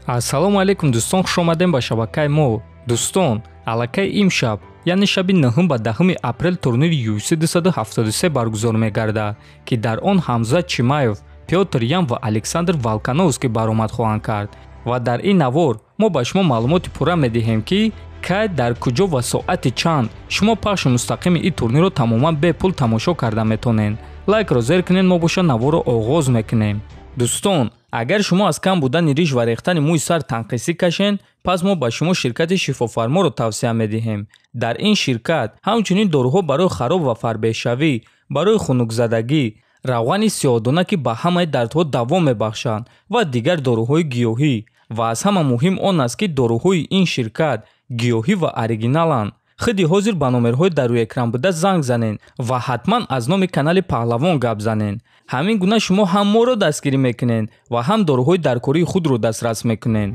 Ассалому алайкум, дӯстон, хуш омадем ба шабакаи мо. Дӯстон, аллакай имшаб, яъне шаби 9 ба 10 апрел, турнири UFC 273 баргузор мегардад, ки дар он Ҳамзат Чимаев, Пётр Ян ва Александр Волкановский баромад хоҳанд кард. Ва дар ин навор мо ба шумо маълумоти пурра медиҳем, ки кай, дар куҷо ва соати чанд шумо пахши мустақими ин турнирро тамоман бепул тамошо карда метавонед. Лайкро зер кунед, мо боша наворро оғоз мекунем. Дӯстон, агар шумо аз кам будани риш ва рехтани мӯи сар танқисӣ кашед, пас мо ба шумо ширкати Шифофарморо тавсия медиҳем. Дар ин ширкат ҳамчунин доруҳо барои хароб ва фарбеҳшавӣ, барои хунукзадагӣ, равғани сиёҳдона, ки ба ҳамаи дардҳо даво мебахшанд, ва дигар доруҳои гиёҳӣ. Ва аз ҳама муҳим он аст, ки доруҳои ин ширкат гиёҳӣ ва оригиналанд. Худи ҳозир ба номерҳои дар рӯи экран буда занг занед ва ҳатман аз номи канали Паҳлавон гап занед. Ҳамин гуна шумо ҳам моро дастгирӣ мекунед ва ҳам доруҳои даркории худро дастрас мекунед.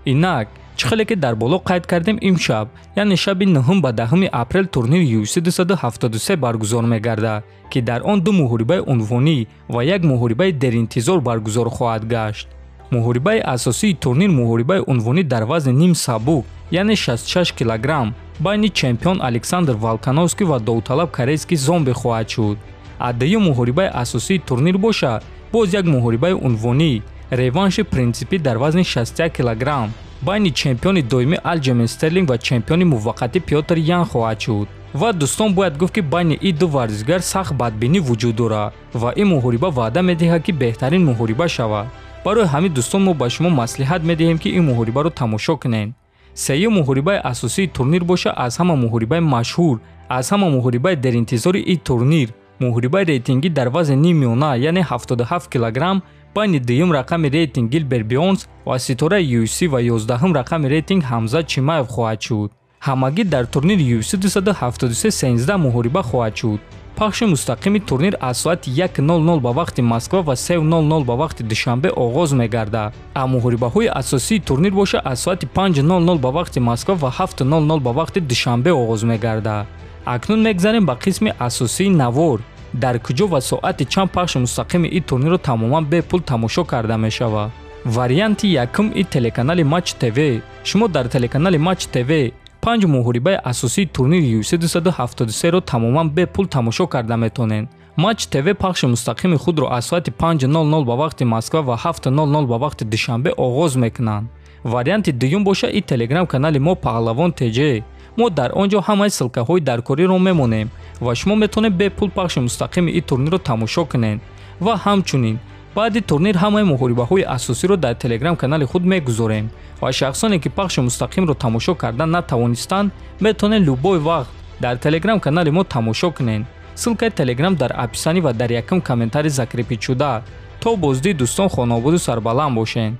Инак, чӣ хеле ки дар боло қайд кардем, имшаб, яъне шаби 9 ба 10 апрел, турнири UFC 273 баргузор мегардад, ки дар он ду муҳорибаи унвонӣ ва як муҳорибаи деринтизор баргузор хоҳад гашт. Муҳорибаи асосии турнир муҳорибаи унвонӣ дар вазни ним сабук, яъне 66 килограмм, байни чемпион Александр Волкановский ва довталаб корейский Зомби хоҳад шуд. А дуюм муҳорибаи асосии турнир бошад, боз як муҳорибаи унвонӣ, реванши принсипӣ дар вазни 61 килограмм байни чемпиони доимӣ Алҷамен Стерлинг ва чемпиони муваққатӣ Пётр Ян хоҳад шуд. Ва, дӯстон, бояд гуфт, ки байни ин ду варзишгар сахт бадбинӣ вуҷуд дорад ва ин муҳориба ваъда медиҳад, ки беҳтарин муҳориба шавад. Барои ҳамин, дӯстон, мо ба шумо маслиҳат медиҳем, ки ин муҳорибаро тамошо кунед. Сеюм муҳорибаи асосии турнир боша, аз ҳама муҳорибаи машҳур, аз ҳама муҳорибаи деринтизори ин турнир, муҳорибаи рейтингӣ дар вазни ним миёна, яъне 77 килограмм, байни дуюм рақами рейтинг Гилберт Бёрнс ва ситораи UFC ва 11-ум рақами рейтинг Ҳамзат Чимаев хоҳад шуд. Ҳамагӣ дар турнири UFC 273 13 муҳориба хоҳад шуд. Пахши мустақими турнир аз соати 1:00 ба вақти Москва ва 3:00 ба вақти Душанбе оғоз мегардад, а муҳорибаҳои асосии турнир боша, аз соати 5:00 ба вақти Москва ва 7:00 ба вақти Душанбе оғоз мегардад. Акнун мегзарем ба қисми асосии навор: дар куҷо ва соати чанд пахши мустақими ин турнирро тамоман бепул тамошо карда мешавад. Варианти якум ин телеканали Матч ТВ. Шумо дар телеканали Матч ТВ панҷ муҳорибаи асосии турнири UFC 273-ро тамоман бепул тамошо карда метавонед. Матч ТВ пахши мустақими худро аз соати 5:00 ба вақти Москва ва 7:00 ба вақти Душанбе оғоз мекунанд. Варианти дуюм боша, ин телеграм канали мо Паҳлавон ТЖ. Мо дар он ҷо ҳамаи ссылкаҳои даркориро мемонем ва шумо метавонед бепул пахши мустақими ин турнирро тамошо кунед. Ва ҳамчунин баъди турнир ҳамаи муҳорибаҳои асосиро дар телеграм канали худ мегузорем ва шахсоне, ки пахши мустақимро тамошо кардан натавонистанд, метавонед любой вақт дар телеграм канали мо тамошо кунед. Ссылкаи телеграм дар описание ва дар якум комментарий закрепить шуда. То боздид, дӯстон, хонаободу сарбаланд бошед.